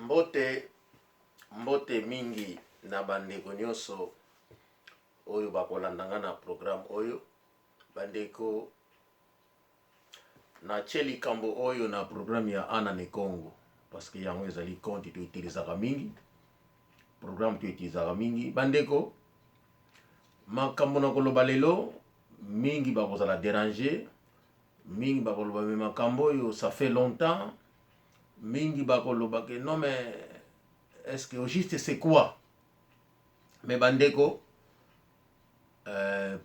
Mbote, mbote mingi na bandeko nyonso oyo bakolanda nga na programme oyo. Bandeko, natie likambo oyo na programme ya Ana ne Congo parce que yango ezali compte to utilisaka mingi, programme to utilisaka mingi. Bandeko, makambo na koloba lelo mingi bakozala deranger, mingi bakoloba me makambo oyo ça fait longtemps, mingi bakoloba ke non, mais est-ce que au juste c'est quoi? Mais bandeko,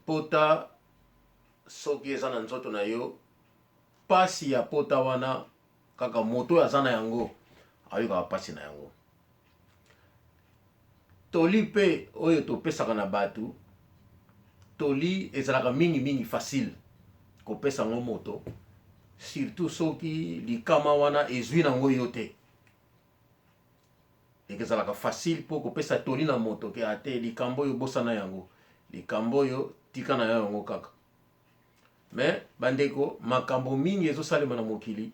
pota soki eza na nzoto na yo, pasi ya pota wana, kaka moto oyo aza na yango ayokaka pasi na yango. Toli mpe oyo topesaka na bato, toli ezalaka mingimingi facile kopesa yango moto, surtout soki likama wana ezwi nango yo te. Ekezalaka facile mpo kopesa toli na moto ke ate likambo oyo bosana yango, likambo oyo tika na yo yango kaka. Mais bandeko, makambo mingi ezosalema na mokili,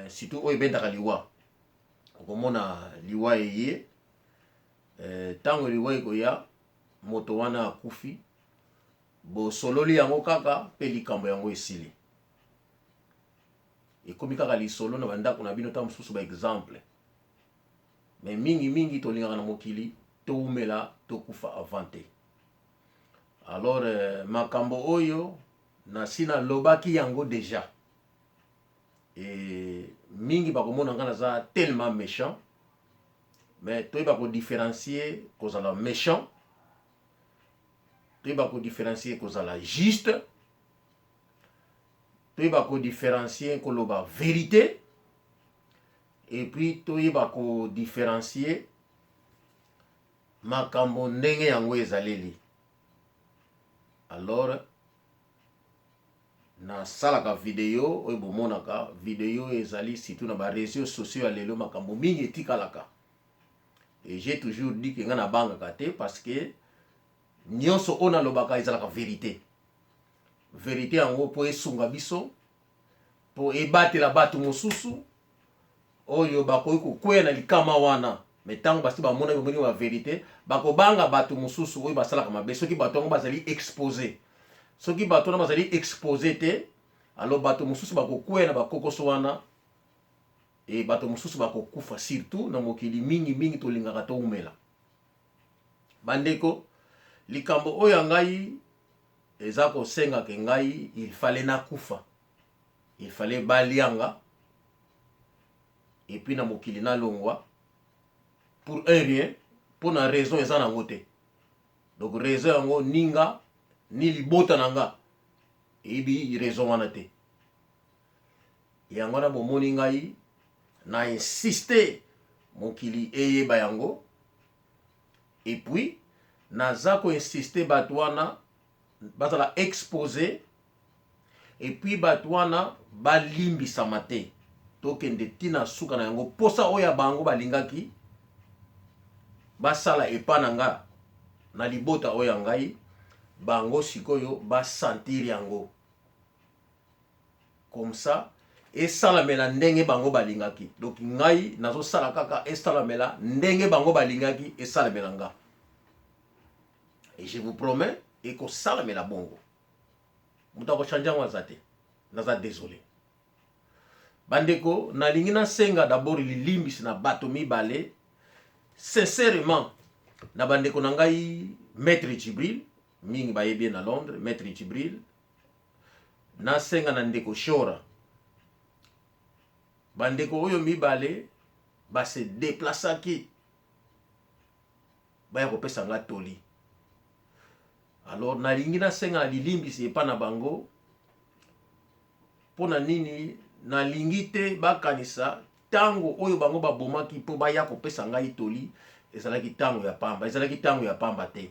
surtout oyo ebendaka liwa. Okomona liwa eye, ntango liwa ekoya, moto wana akufi, bosololi yango kaka mpe likambo yango esili, ekomi kaka lisolo na bandako na bino, ntango mosusu baexemple. Mais mingimingi tolingaka na mokili toumela, tokufa avant te. Alors makambo oyo nasi nalobaki yango déjà e mingi bakomona nga naza tellement méchant. Mais toyeba kodifférencier kozala méchant, toyeba kodifférencier kozala juste, toyeba kodifférencier koloba vérité, et puis toyeba kodifférencier makambo ndenge yango ezaleli. Alors nasalaka video oyo, bomonaka video ezali surtout na baréseaux sociaux ya lelo, makambo mingi etikalaka. Et j'ai toujours dit ke ngai nabangaka te, parce que nyonso oyo nalobaka ezalaka vérité. Vérité yango mpo esunga biso, mpo ebatela bato mosusu oyo bakoki kokweya na likama wana. Mais ntango basi bamonaki, bamoni ba vérité, bakobanga bato mosusu oyo basalaka mabe soki bato yango bazali exposé. Soki bato wana bazali exposé te, alors bato mosusu bakokweya na bakokoso wana e bato mosusu bakokufa. Surtout na mokili, mingimingi tolingaka toumela. Bandeko, likambo oyo ya ngai eza kosengaka ngai, il fallait nakufa, il fallait balianga et puis na mokili nalongwa pour un rien, mpo na raison eza nango te. Donc raison yango, ni nga ni libota na nga eyebi raison wana te. Yango wana bomoni ngai na insiste mokili eyeba yango, et puis naza koinsiste bato wana bazala exposé, et puis bato wana balimbisama te. Tokende ntina suka na yango. Posa oyo ya bango balingaki basala epa na nga, na libota oyo ya ngai, bango sikoyo basentir yango comme ça esalamela ndenge bango balingaki. Donc ngai nazosala kaka esalamela ndenge bango balingaki esalamela nga, et je vous promets, ekosalamela bongo. Moto akochange yango aza te. Naza désolé, bandeko. Nalingi nasenga d'abord lilimbisi na bato mibale, sincèrement, na bandeko na ngai Maître Djibril, mingi bayebi ye na Londres, Maître Djibril. Nasenga na ndeko Shora. Bandeko oyo mibale base déplaçaki baya kopesa nga toli. Alors nalingi nasenga na lilimbisi epa na bango. Mpo na nini? Nalingi te bakanisa ntango oyo bango babomaki mpo baya kopesa ngai toli ezalaki ntango ya pamba. Ezalaki ntango ya pamba te,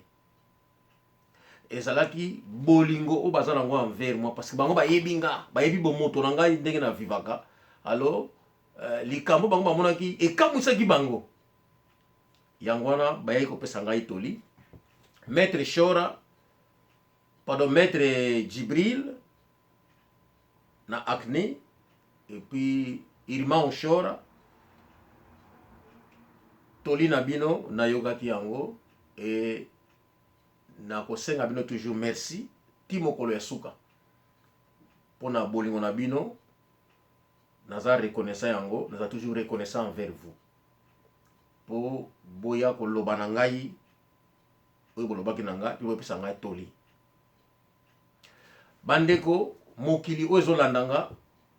ezalaki bolingo oyo baza nango envers moi, parce que bango bayebi nga, bayebi bomoto na ngai, ndenge na vivaka. Alors likambo bango bamonaki ekamwisaki bango, yango wana bayaki kopesa ngai toli. Maître Shora, pardon, Maître Djibril na Acne, et puis Irma Oshora. Toli na bino nayokaki yango e nakosenga bino toujours merci ti mokolo ya suka mpo na bolingo na bino. Naza reconnaissant yango, naza toujours reconnaissant envers vous mpo boya koloba na ngai oyo bolobaki na ngai mpe boyepesa ngai toli. Bandeko, mokili oyo ezolanda nga,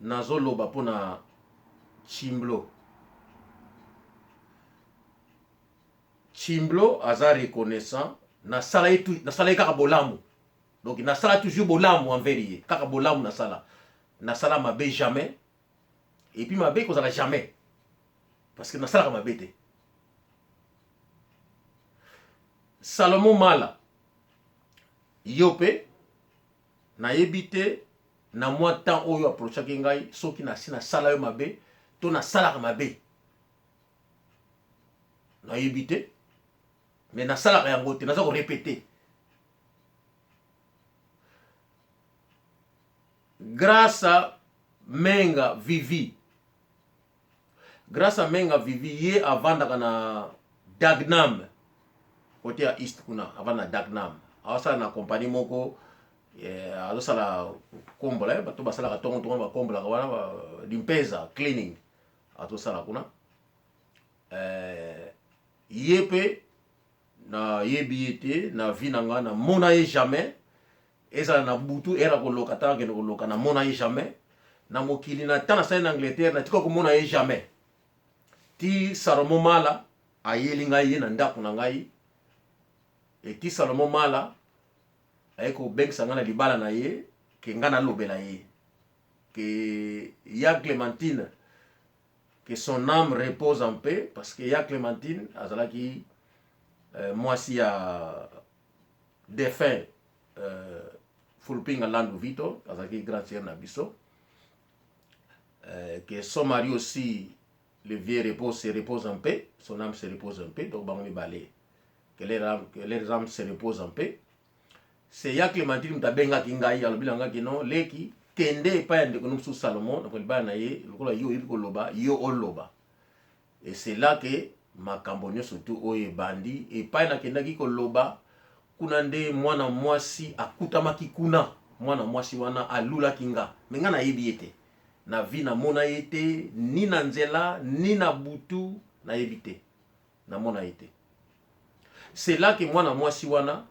nazoloba mpo na Chimblo. Chimblo aza reconnaissant, nasala ye nasala ye kaka bolamu. Donc nasala toujours bolamu envers ye, kaka bolamu nasala. Nasala mabe jamais, et puis mabe kozala jamais, parce que nasalaka mabe te. Salomon Mala, yo mpe nayebi te na mwa temps oyo approchaki ngai soki nasi nasala yo mabe to nasalaka mabe, nayebi te, mais nasalaka yango te. Naza korépéter. Grâce à Menga Vivi, Grâce à Menga Vivi, ye avandaka na Dagenham, côté ya East kuna. Avanda na Dagenham, azosala na compagnie moko, azosala kombola, bato basalaka ntongo ntongo, bakombolaka wana limpeza, cleaning, azosala kuna. Ye mpe nayebi ye te na vie na nga, namona ye jamais. Ezala na butu era koloka, ntango akende koloka, namona ye jamais na mokili. Na ntango nasali na Angleterre, natika komona ye jamais ti Salomo Mala ayeli ngai ye na ndako na ngai. Eti Salomo Mala aye kobengisa ngai na libala na ye, ke ngai nalobela ye ke ya Clémentine, que son âme repose en paix, parce que ya Clémentine azalaki mwasi ya défunt Fulpinga Landu Vito, azalaki grand sœur na biso, que son mari aussi, le vieux, repose se repose en paix, son âme se repose en paix. Donc bango mibale, que leur âme se repose en paix. C'est ya Clémentine moto abengaki ngai, alobi na ngai non, leki, kende epai ya ndeko no mosusu Salomon na libala na ye, lokola yo oyebi koloba, yo oloba. Et c'est là que makambo nyonso tu oyo ebandi. Epai nakendaki koloba kuna nde mwana mwasi akutamaki kuna. Mwana mwasi wana alulaki nga, mais nga nayebi ye te na vie, namona ye te ni na nzela ni na butu, nayebi te, namona ye te. C'est là que mwana mwasi wana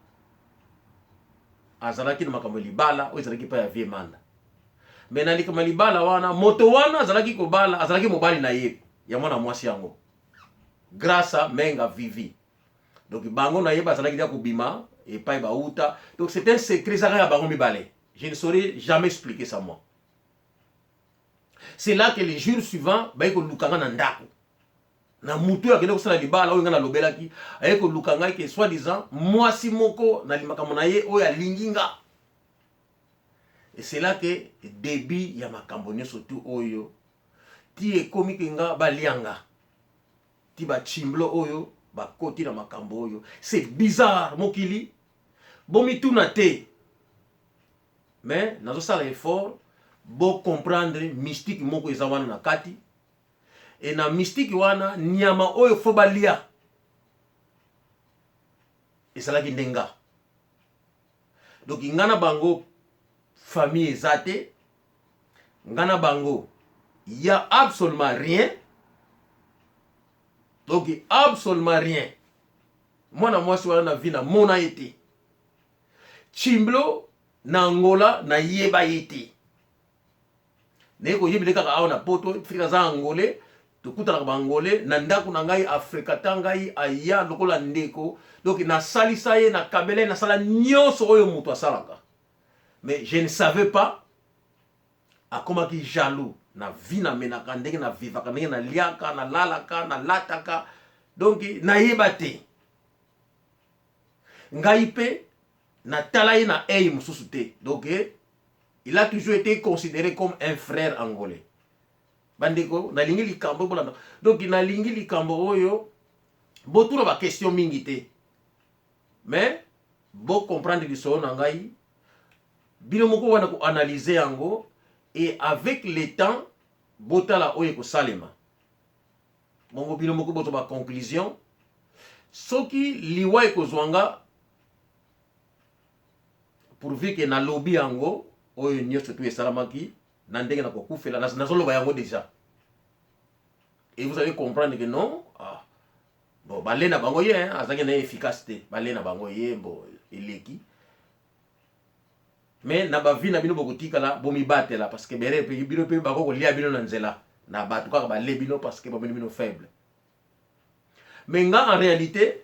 azalaki na makambo ya libala oyo ezalaki epai ya vieux Manda. Mais na likambo ya libala wana, moto wana azalaki kobala azalaki mobali na ye ya mwana mwasi yango, Grâce à Menga Vivi. Donc bango na ye bazalaki dia kobima epai bauta. Donc c'est un secret ezaka ya bango mibale, je ne saurais jamais expliquer ça, moi. C'est là que les jours suivants baye koluka nga na ndako na mutu oyo akende kosala libala oyo ngai nalobelaki. Aye koluka ngai ke soi disant mwasi moko na makambo na ye oyo alingi nga. Et c'est là que début ya makambo nyonso tu oyo ti ekomi ke nga balianga ti bachimblo oyo bakoti na makambo oyo. C'est bizarre, mokili bomituna te, mais nazosala effort bocomprendre mystique moko eza wana na kati. E na mystique wana, nyama oyo fo balia ezalaki nde nga. Donc nga na bango famille eza te, nga na bango ya absolument rien, donc absolument rien. Mwana mwasi wana na vie namona ye te. Chimblo na Angola nayeba ye te, naye koyebele kaka awa na Poto. Frika aza Angolais, tokutanaka Baangolais na ndako na ngai, afrika ta ngai aya lokola ndeko. Donc nasalisa ye, nakabela ye, nasala nyonso oyo moto asalaka, mais je ne savais pas akomaki jaloux na vie namenaka, ndenge navivaka, ndenge naliaka, nalalaka, nalataka. Donc nayeba te, ngai mpe natala ye na œil mosusu te. Donc il a toujours été considéré comme un frère angolais. Bandeko, nalingi likambo bolanda. Donc nalingi likambo oyo botuna baquestion mingi te, mais bocomprendre lisolo na ngai bino moko wana, koanalyse yango, et avec le temps botala oyo ekosalema. Bongo bino moko bozwa baconclusion. Soki liwa ekozwa nga, pourvu que nalobi yango oyo nyonso tu esalamaki na ndenge nakokufela, nazoloba yango déjà et vous allez comprendre que non, ah, bon, bale na bango ye azalaki na ye efficace te, bale na bango ye, bon, eleki. Mais na ba vie na bino bokotikala bomibatela, parce que bere pe bino pe bako kolia bino na nzela na bato kaka bale bino parce que bamoni bino faible. Mais nga en réalité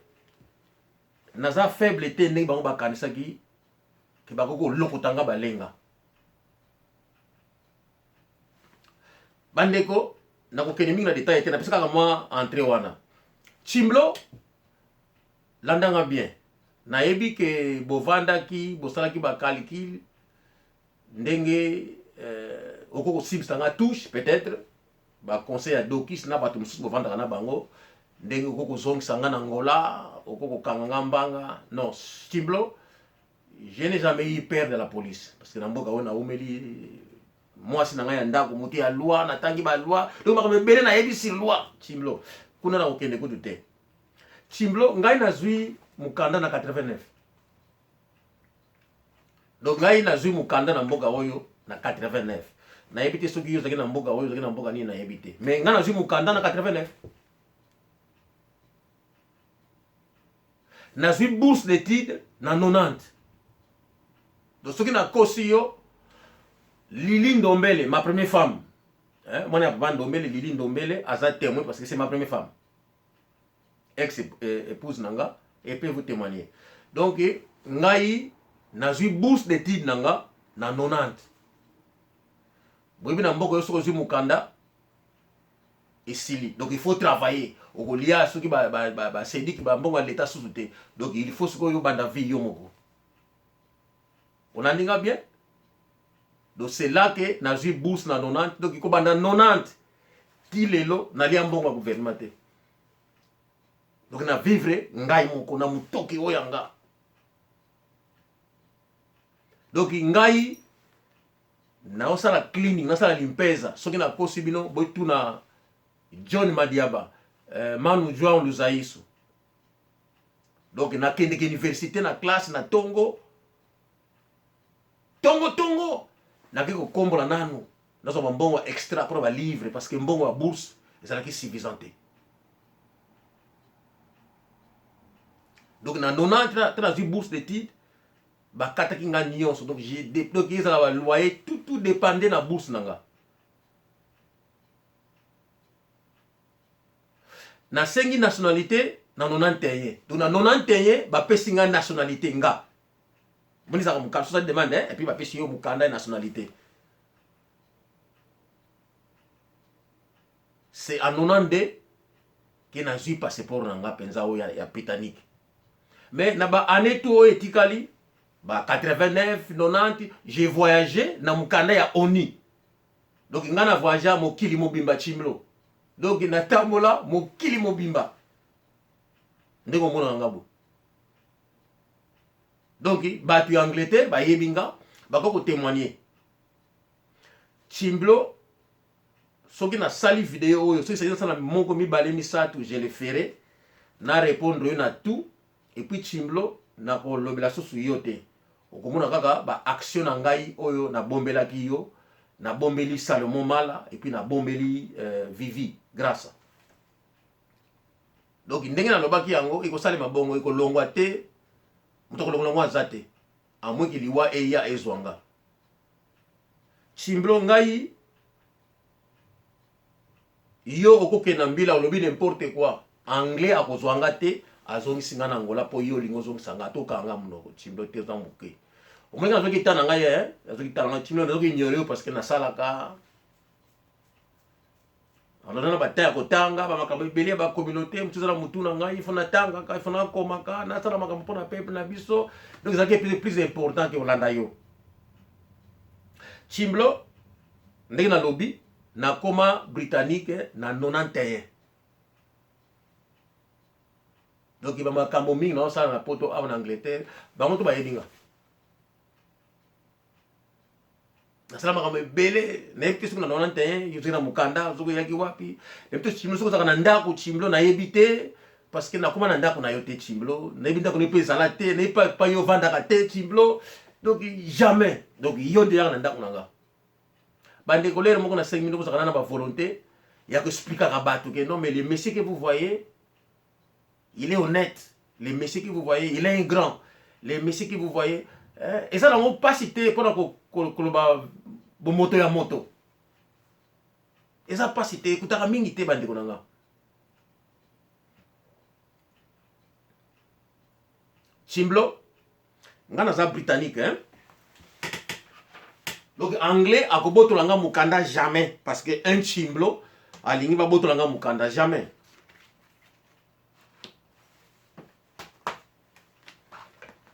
naza faible te ndenge bango bakanisaki ke bakoki kolokota nga balenga. Bandeko, nakokende mingi na detail te, napesa kaka mwa entrée wana. Chimblo, landanga bien. Nayebi ke bovandaki, bosalaki ba calcul ndenge okoki kosimbisa nga touche, peut-être ba conseil ya Dokis na bato mosusu bovandaka na bango, ndenge okoki kozongisa nga na Angola, okoki kokanga nga mbanga. Non, Chimblo, je n'ai jamais eu peur de la police, parce que na mboka oyo naumeli, mwasi na ngai ya ndako moto ya loi, natangi ba loi, donc makambo ebele nayebi sur loi. Chimblo, kuna nakokende kutu te. Chimblo, ngai nazwi mokanda na 89. Donc ngai nazwi mokanda na mboka oyo na 89. Nayebi te soki yo ozalaki na mboka oyo, ozalaki na mboka nini, nayebi te. Mais ngai nazwi mokanda na 89. Nazwi bourse d'études na 90. Donc soki nakosi yo, Lili Ndombele, ma première femme, hein, mwana ya papa Ndombele, Lili Ndombele aza témoin parce que c'est ma première femme, ex épouse na nga, et peut vous témoigner. Donc ngai nazwi bourse d'études na nga na 90. Boyebi na mboka yo soki ozwi mokanda esili, donc il faut travailler, okolia soki basediki bambongo ya leta susu te. Donc il faut sikoyo obanda vie yo moko. Olandi nga bien? Donc c'est là que nazwi bourse na 90. Donc kobanda 90 ti lelo nalia mbongo ya gouvernement te. Donc na vivre ngai moko na motoki oyo ya nga. Donc ngai naosala cleaning, nasala limpeza. Soki nakosi bino, botuna John Madiaba, Manu João Luzaiso. Donc nakendeke université na classe na tongo tongo tongo, nake kokombola nanu, nazwa bambongo extra mpona balivre, parce que mbongo ya bourse ezalaki suffisant te. Donc na 90 te nazwi bourse d'étude, bakataki nga nyonso. Donc donc ezala ba loyer, tout tout dépendait na bourse na nga. Nasengi nationalité na 91. Donc na 91 bapesi nga nationalité. Nga monisaka mokanda, sosali demande, et puis bapesi yo mokanda ya nationalité. C'est en 92 ke nazwi passeport na nga mpenza oyo ya britannique. Mais na ba année tout oyo etikali, ba 89, 90, j'ai voyagé na mokanda ya ONU. Donc nga na voyage mokili mobimba, Chimlo. Donc natambola mokili mobimba ndenge omonaka nga boye. Donc bato ya Angleterre bayebi nga, bakoki kotémoigner. Chimblo, soki nasali video oyo, soki sali nasala moko, mibale, misato, je le ferai na répondre yo na tout. Et puis Chimblo, nakolobela susu yo te. Okomona kaka baaction na ngai oyo nabombelaki yo, nabombeli Salomon Mala, et puis nabombeli Vivi Grâce. Donc ndenge nalobaki yango ekosalema bongo, ekolongwa te. Moto akolongola yango aza te, amweki liwa eya ezwa nga. Chimblo, ngai yo okokende na mbila, olobi n'importe quoi, anglais akozwa nga te, azongisi nga na Angola mpo yo olingi ozongisa nga, tokanga monoko. Chimblo te, oza moke. Omoni, nazoki ta na ngai, nazoki tala nga. Chimblo, nazoki ignore yo parce que nasalaka alors na bata ya kotanga bamakambo ebele ya bacommunauté mosusu eza na motu na ngai. Ifo natangaka, ifo nakomaka, nasala makambo mpona peuple na biso. Donc ezalaki plus important ke olanda yo. Chimblo, ndenge nalobi, nakoma britannique na 91. Donc bamakambo mingi naosala na poto awa na Angleterre, bango to bayebi nga. Nasala makambo ebele, nayebi te soki na 91 yo soki na mokanda, soki oyaki wapi, nayebi te. Chimblo, soki ozalaka na ndako, Chimblo, nayebi te. Parce que nakoma na ndako na yo te, Tshimblo. Nayebi ndako na yo mpe ezala te, nayebi pa pa yo ovandaka te, Tshimblo. Donc jamais. Donc yo nde yaka na ndako na nga. Bandeko, lere moko na 5 minutes kozalaka na ba volonté ya koexplikaka bato que non, mais le monsieur que vous voyez, il est honnête. Le monsieur que vous voyez, il est un grand. Le monsieur que vous voyez, eza nango mpasi te mpona koloba bomoto ya moto. Eza mpasi te, ekutaka mingi te, bandeko na nga. Chimblo, nga naza Britannique, hein? Donc Anglais akobotola nga mokanda jamais, parce que un Chimblo alingi babotola nga mokanda jamais.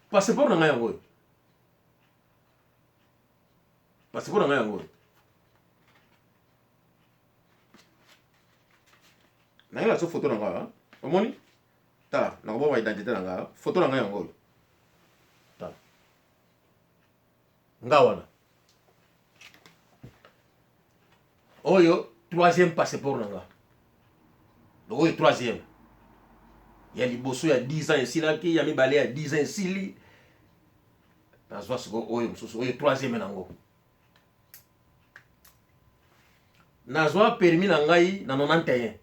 Passeport na ngai yango oyo, passeport na ngai yango oyo. Nangi nazo photo na ngai, omoni, tala, nakoboma identité na ngai. Photo na ngai yango oyo, tala nga wana. Oyo troisième passeport na nga. Donc oyo troisième. Ya liboso ya 10 ans esilaki, ya mibale ya 10 ans esili, nazwa sikoyo oyo mosusu, oyo troisième nango. Nazwa permis na ngai na 91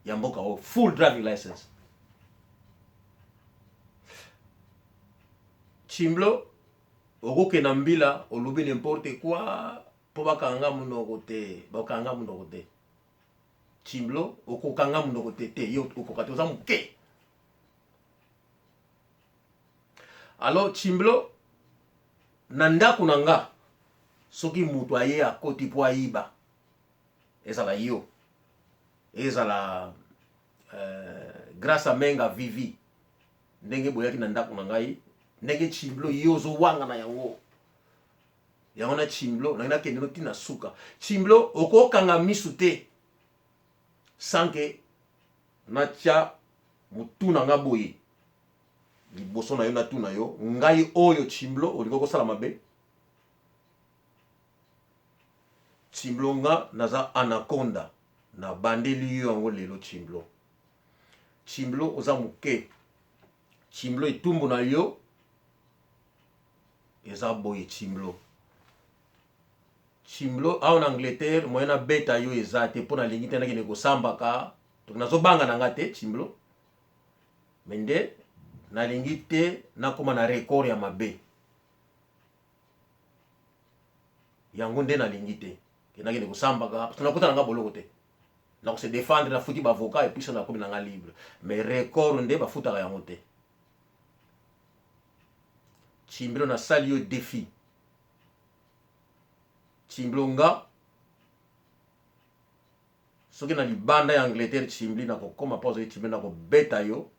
ya mboka oyo, full driving license. Chimblo, okokenda mbila, olobi n'importe quoi mpo bakanga monoko te, bakanga monoko te. Chimblo, okokanga monoko te te, yo okoka te, oza moke. Alors Chimblo, na ndako na nga, soki moto aye akoti mpo ayiba, ezala yo, ezala Grâce Amenga Vivi, ndenge boyaki na ndako na ngai, ndenge Chimblo yo ozowanga na yango yango na Chimblo nangi nakende no ntina suka. Chimblo, okokanga misu te sans que natya motu na nga boye liboso na yo, natuna yo: ngai oyo Chimblo, olingi kosala mabe? Chimblo, nga naza anaconda, nabandeli yo yango lelo. Chimblo, Chimblo, oza moke. Chimblo, etumbu na yo eza boye. Chimblo, Chimblo, awa na Angleterre, moyen nabeta yo eza te, mpo nalingi te nakende kosambaka. Donc nazobanga na nga te, Chimblo, mais nde nalingi te nakóma na record ya mabe. Yango nde nalingi te ke nakende kosambaka, parce que nakota na nga boloko te, nakose défendre, nafuti baavocat et puis so nakomi na nga libre. Mais record nde bafutaka yango te. Chimblo, nasali yo défi. Chimblo, nga soki na libanda ya Angleterre, Chimbli, nakokoma mpo ozali Chimbli, nakobeta yo.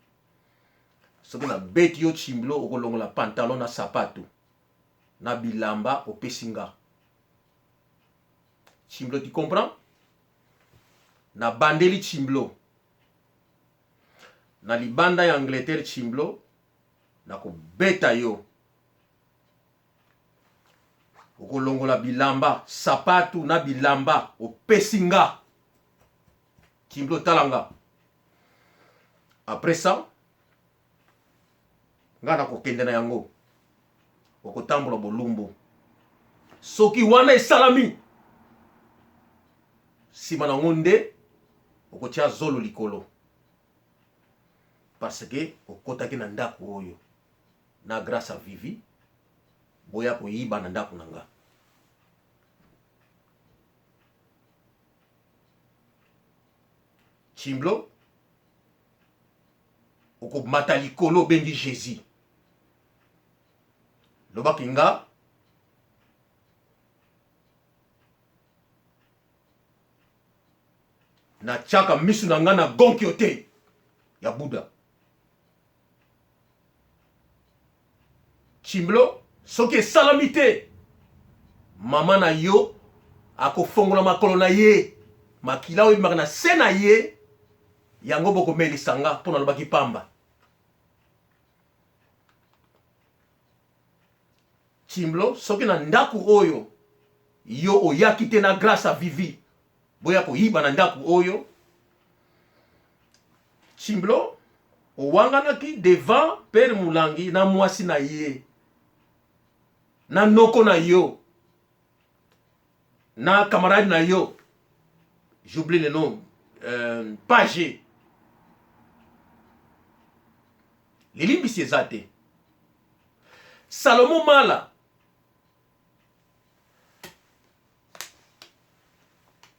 Soki nabeti yo, Chimblo, okolongola pantalon na sapatu na bilamba opesi nga. Chimblo, tu comprends? Nabandeli, Chimblo, na libanda ya Angleterre, Chimblo, nakobeta yo, okolongola bilamba, sapatu na bilamba opesi nga. Chimblo, tala nga, après ça nga nakokende na yango, okotambola bolumbu. Soki wana esalami, nsima nango nde okotia zolo likolo, parce que okotaki na ndako oyo na Grâce a Vivi, boya koyiba na ndako na nga. Chimblo, okomata likolo, obengi Jésus, lobaki nga natiaka misu na nga na gonkio te ya Buda. Chimblo, soki esalami te, mama na yo akofongola makolo na ye, makila oyo ebimaka na se na ye, yango bokomelisa nga mpo nalobaki pamba. Chimblo, soki na ndako oyo yo oyaki te na Grâce a Vivi, boya koyiba na ndako oyo, Chimblo. Owanganaki devant père Mulangi na mwasi na ye na noko na yo na camarade na yo, j'oublie le nom, page lilimbisi eza te. Salomon Mala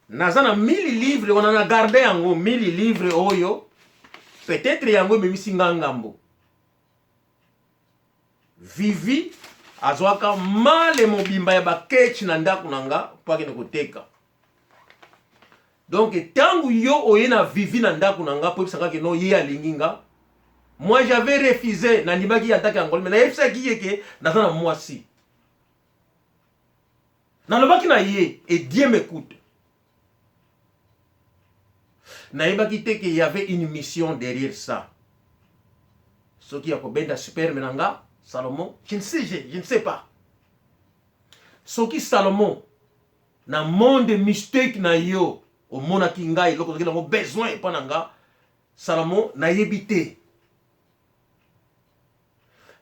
naza na 1000 livre wana na garde yango 1000 livre oyo peut-être yango ememisi nga ngambo. Vivi azwaka male mobimba ya baketch na ndako na nga mpo akende koteka. Donc ntango yo oye na Vivi na ndako na nga mpo oyebisaka ke no ye alingi nga, moi j'avais refusé, nandimaki ye en tant que angolais, mais nayebisaki ye ke naza na mwasi. Nalobaki na ye et Dieu m'écoute. Nayebaki te ke y avait une mission derrière ça. Soki ya kobenda sperme na nga Salomon, je ne sais, je ne sais pas. Soki Salomon na monde mystique na yo omonaki ngai eloko ozalaki nango besoin epa na nga Salomon, nayebi te.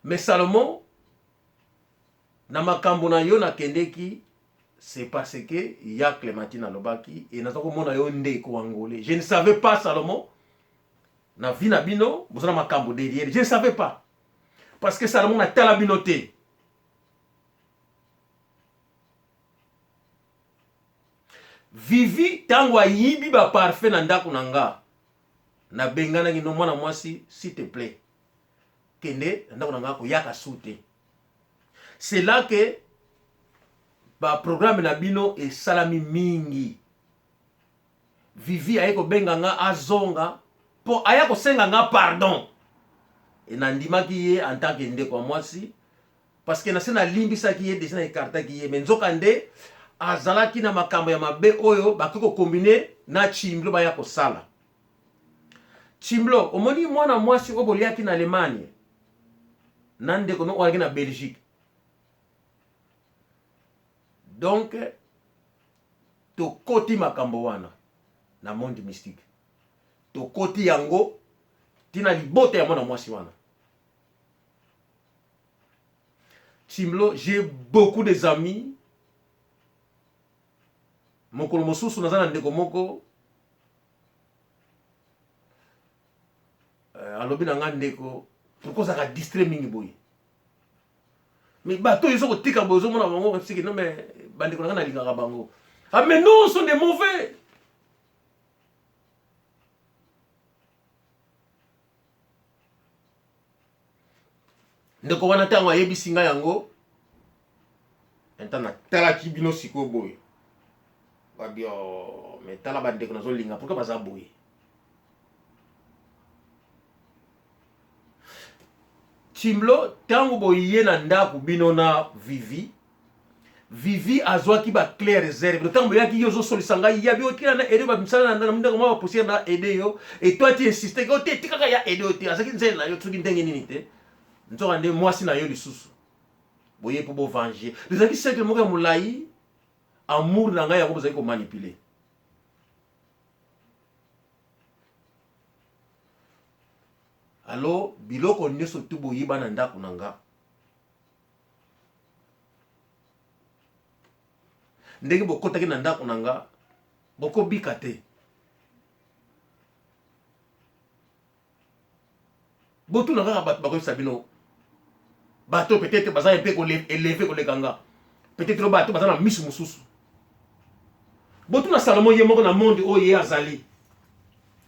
Mais Salomon, na makambo na yo nakendeki, c'est parce que ya Clémentine alobaki et naza komona yo ndeko angolais. Je ne savais pas Salomon, na vie na bino boza na makambo derrière. Je ne savais pas. Parce que Salomon natala bino te. Vivi tango ayibi ba parfum na ndako na nga, nabenganaki no mwana mwasi, s'il te plaît, kende na ndako na nga koyaka su te. C'est là que ba programme na bino esalami mingi. Vivi aye kobenga nga azonga po aya kosenga nga pardon. E nandimaki ye en tant que ndeko ya mwasi parce que nase nalimbisaki ye deja, na ekartaki ye, mais nzoka nde azalaki na makambo ya mabe oyo bakoki kokombine na Chimblo baya kosala. Chimblo, omoni mwana mwasi oyo boliaki na Allemagne na ndeko no oyo alaki na Belgique, donc tokoti makambo wana na monde mystique, tokoti yango tina libota ya mwana mwasi wana. Chimblo, j'ai beaucoup des amis. Mokolo mosusu naza na ndeko moko alobi na nga, ndeko, pourquoi ozalaka distrait mingi boye? Mais bato oyo oza kotika boye, ozomona bango siki non, mais bandeko na nga nalingaka bango. Ah mais non, sont des mauvais. Ndeko wana ntango ayebisi ngai yango, ntango natalaki bino sikoyo boye babio, mais tala bandeko nazolinga, pourquoi baza boye? Chimblo, ntango boye na ndako bino na Vivi, Vivi azwaki ba clé réserve. Ntango boyaki, yo ozosolisa ngai ya bi okila na aide bamisala na ndako mwa bapoussière na aide yo, et toi tu insiste ke te tikaka ya aide yo te, azalaki nzela na yo soki ndenge nini te. Nzoka nde mwasi na yo lisusu boye mpo bovange. Ezalaki cercle moko ya molai. Amour na ngai yango bozalaki komanipule. Alors biloko nyonso tu boyiba na ndako na nga, ndenge bokotaki na ndako na nga, bokobika te. Botuna kaka bato bakoyebisa bino. Bato peut-être baza mpe élevé koleka nga, peut-être bato baza na miso mosusu. Botuna Salomo ye moko na monde oyo ye azali,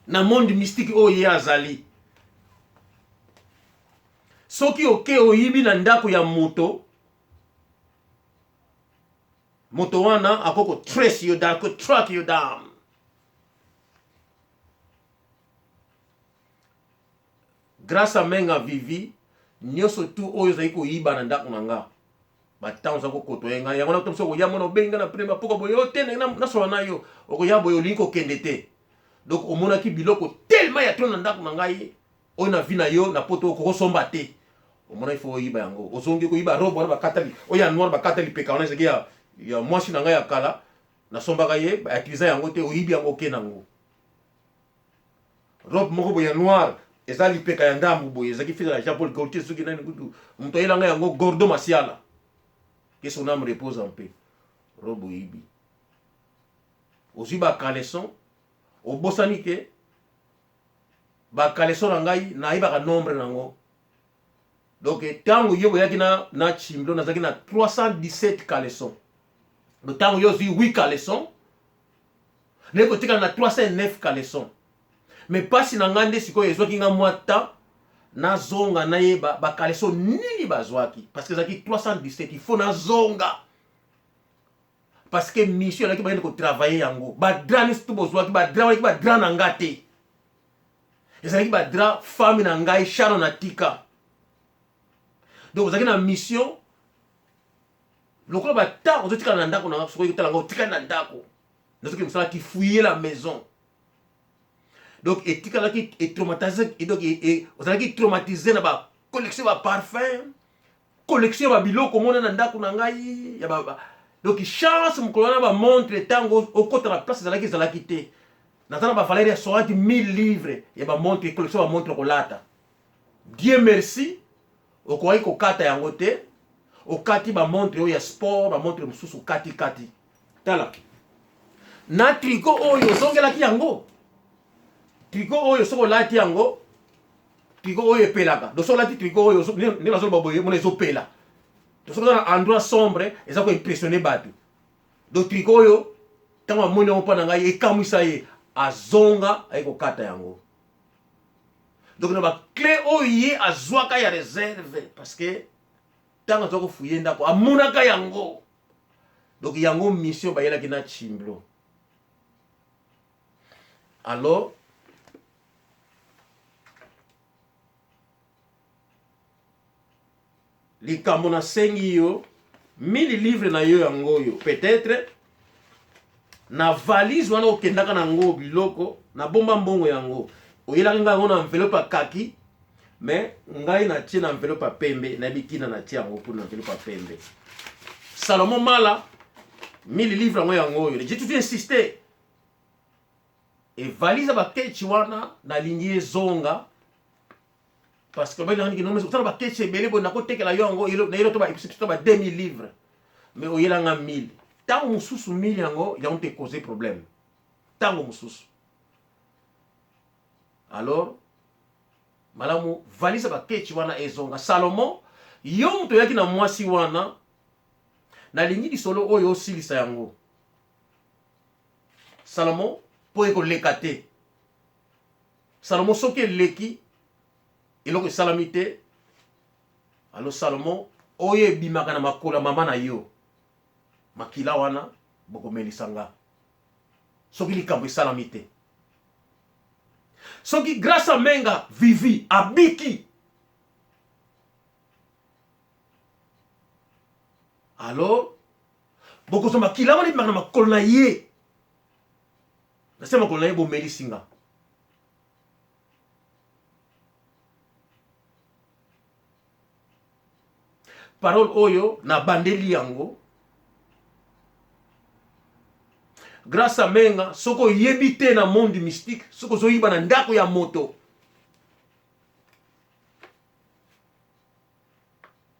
na monde mystique oyo ye azali. Soki oke oyibi na ndako ya moto, moto wana akoki kotrace yo down, kotrack yo down. Grâce à Menga Vivi, nyonso tu oyo ozali koyiba na ndako na nga, batango oza kokotoye ngai yango na biso, okoya mona obengi nga na prema poko boye o te, ndenge nasola na yo, okoya boye olingi kokende te. Donc omonaki biloko tellement ya trop na ndako na ngai oyo na vie na yo na poto okokosomba te. Omona ifo oyiba yango, ozongi koyiba robe wana bakatali oyo ya noir, bakata lipeka wana ezalaki ya mwasi na ngai ya kala, nasombaka ye, bautiliza yango te, oyibi yango, oke nango. Robe moko boye ya noir. Eza lipeka ya ndambu boye, ezalaki fils ya Jean Paul Gaultier, soki nani kutu moto ayela ngai yango, Gordo Masiala, que son âme repose en paix. Robe oyibi, ozwi ba caleçon, obosani ke ba caleçon na ngai nayebaka nombre nango. Donc ntango yo boyaki na Chimblo, nazalaki na 317 caleçon. Donc ntango yo ozwi 8 caleçon, naye kotikala na 309 caleçon. Mais mpasi na ngai nde sikoyo ezwaki ngai mwa temps nazonga nayeba bacaleçon nini bazwaki, parce que ezalaki 317. Il faut nazonga parce que mission elaki bakende kotravailler yango. Badraps nyonso to bozwaki, badraps walaki badraps na nga te, ezalaki badraps femme na ngai Shano na tika. Donc ozalaki na mission lokola batemps ozotikala na ndako na nga. Soki otala nga, otikali na ndako, nazoki mosala, kifouiller la maison. Donc etikalaki etraumatise. Donc ozalaki traumatisé na bacollection ya baparfum, collection ya babiloko omona na ndako na ngai ya ba. Donc chance mokolo wana, bamontre, ntango okota na place ezalaki te. Naza na bavaleur ya 60 000 livres ya bamontre, collection ya bamontre kolata. Dieu merci, okokaki kokata yango te. Okati bamontre oyo ya sport, bamontre mosusu okati-kati. Tala na tricot oyo ozongelaki yango, tricot oyo soki olati yango, tricot oyo epelaka. Donc soki olati tricot oyo, ndenge nazoloba boye, mona ezopela. Donc soki oza na endroit sombre, eza koimpressionner bato. Donc tricot oyo, ntango amoni yango mpo na ngai, ekamwisa ye, azonga aye kokata yango. Donc na baclé oyo ye azwaka ya réserve, parce que ntango azwa kofouiller ndako, amonaka yango. Donc yango mission bayelaki na Chimblo. Alors likambo nasengi yo, 1000 livre na yo yango oyo. Peut-être na valise wana okendaka nango biloko, nabomba mbongo yango. Oyelaki ngai yango na enveloppe ya kaki, mais ngai natie na enveloppe ya pembe. Nayebi ntina natie yango kuna enveloppe ya pembe. Salomon Mala, 1000 livre yango, yango oyo. J'ai toujours insisté, e valise ya bakechi wana nalingi ezonga, parce que balingi osala bakechi ebele boye, nakotekela yo yango nayelo to to ba 2000 livres, mais oyelanga 1000. Ntango mosusu 1000 yango, yango te cause problème ntango mosusu. Alors malamu valise ya bakechi wana ezonga. Salomon, yo moto oyaki na mwasi wana, nalingi lisolo oyo osilisa yango, Salomon, mpo ekoleka te. Salomon, soki eleki, eloko esalami te. Alors Salomon, oyo ebimaka na makolo ya mama na yo, makila wana bokomelisa nga soki likambo esalami te. Soki Grâce Amenga Vivi abiki, alors bokozwa makila wana ebimaka na makolo na ye, na se makolo na ye, bomelisi nga. Parole oyo nabandeli yango, Grâce Amenga, soki oyebi te na monde mystique, soki ozoyiba na ndako ya moto,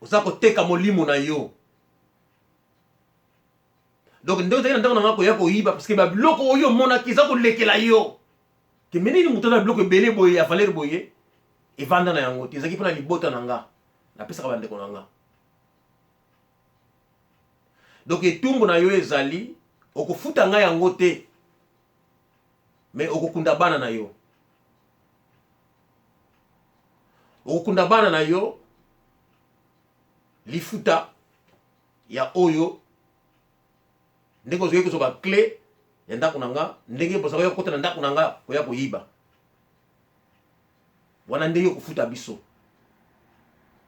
oza koteka molimo na yo. Donc ndenge ozalaki na ndako na nga koya koyiba, parce que babiloko oyo omonaki eza kolekela yo. Kembe nini moto aza na biloko ebele boye ya valeur boye, evanda na yango te. Ezalaki mpona libota na nga, napesaka bandeko na nga. Donc etumbu na yo ezali, okofuta ngai yango te, mais okokunda bana na yo, okokunda bana na yo lifuta ya oyo ndenge ozwaki kozwa baclé ya ndako na nga, ndenge bozalaki kokota na ndako na nga koya koyiba wana, ndenge okofuta biso.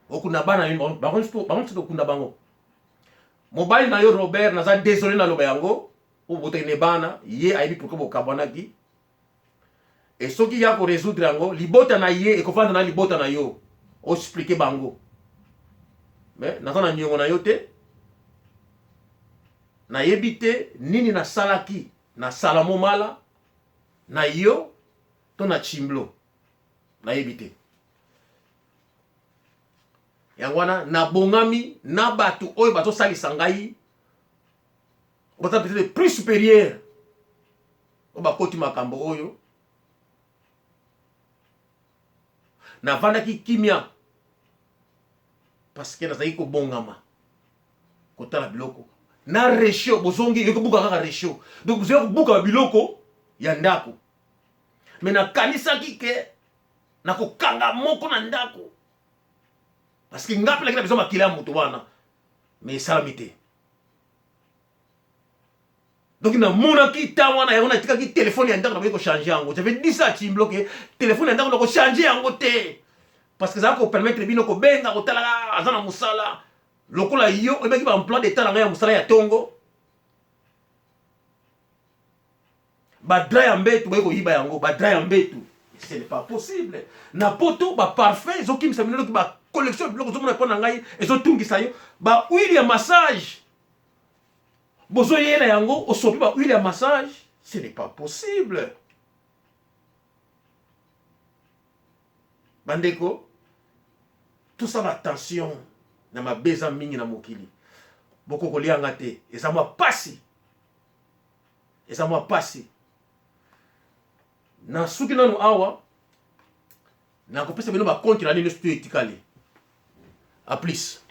Okunda bana yo bango nyonso, tokunda bango. Mobali na yo Robert, naza désolé naloba yango, po botaki ne bana, ye ayebi pourquoi bokabwanaki. E soki ya korésoudre yango, libota na ye ekovanda na libota na yo, oexpliquer bango. Mais naza na niongo na yo te. Nayebi te nini nasalaki na Salamo Mala na yo to na Chimblo. Nayebi te. Yango wana nabongami na bato oyo bazosalisa ngai, baza peut-être plus supérieur, oyo bakoti makambo oyo. Navandaki kimia parce que nazalaki kobongama kotala biloko na ratio. Bozongi ekobuka kaka ratio, donc bozali kobuka biloko ya ndako. Me nakanisaki ke nakokanga moko na ndako parce que nga mpe naki na besoin makila ya moto wana, me esalami te. Donc namonaki ntango wana yango natikaki telefone ya ndako, nakoki kochange yango. J'avais dit ça Chimblo ke telefone ya ndako nakochange yango te parce que ezala kopermettre bino kobenga, kotalaka aza na mosala lokola yo oyebaki baemploi d'état na ngai ya mosala ya ntongo. Badra ya mbetu boye koyiba yango, badra ya mbetu, ce n'est pas possible. Na poto baparfum ezokimisa bino, noki bacollection ya biloko ozomona mpo na ngai ezotungisa yo. Bahuile ya massage bozoyela yango, osopi bahuile ya massage, ce n'est pas possible. Bandeko, tosala attention na mabe eza mingi na mokili. Boko kolianga te, eza mwa pasi, eza mwa pasi. Na suki nanu awa, nakopesa bino bakonte na nini nyonso to etikali. A plus.